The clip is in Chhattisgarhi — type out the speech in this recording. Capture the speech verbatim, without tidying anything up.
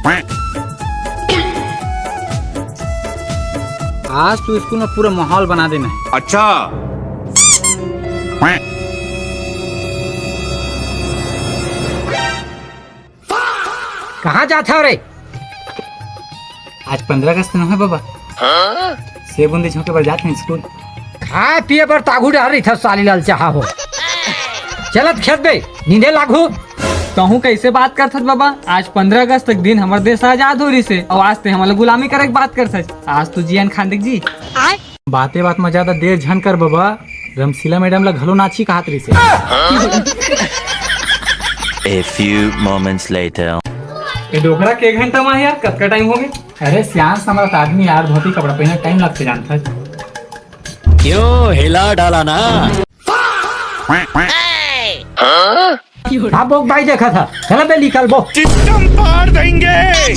आज तो स्कूल में पूरा माहौल बना देना है। अच्छा। कहाँ जात हव रे? आज पंद्रह अगस्त न है बाबा। सेब बुंदी झोंके बर जात हन स्कूल। खाए पिए बर तागू डहर रहिथस साली लाल चाहा हो। चलत खेत बे, नींदे लागू। तहूँ कैसे बात करथस बाबा? आज पंद्रह अगस्त के दिन हमर देश आजाद हो रहिस हे, अउ आज ते हमला गुलामी करे के बात करथस। आज तो जियन खान देख जी। बाते बात में ज्यादा देर झन कर बाबा, रमशीला मैडम ला घलो नाची कहात रहिस हे। A few moments later. ए डोकरा के घंटा में यार, कतका टाइम हो गए? अरे सियान समरत आदमी यार, धोती कपड़ा पहने टाइम लगते जानता है। क्यों हिला डाला ना? हाँ बोक भाई देखा था, चला बे निकल बो। सिस्टम पार देंगे।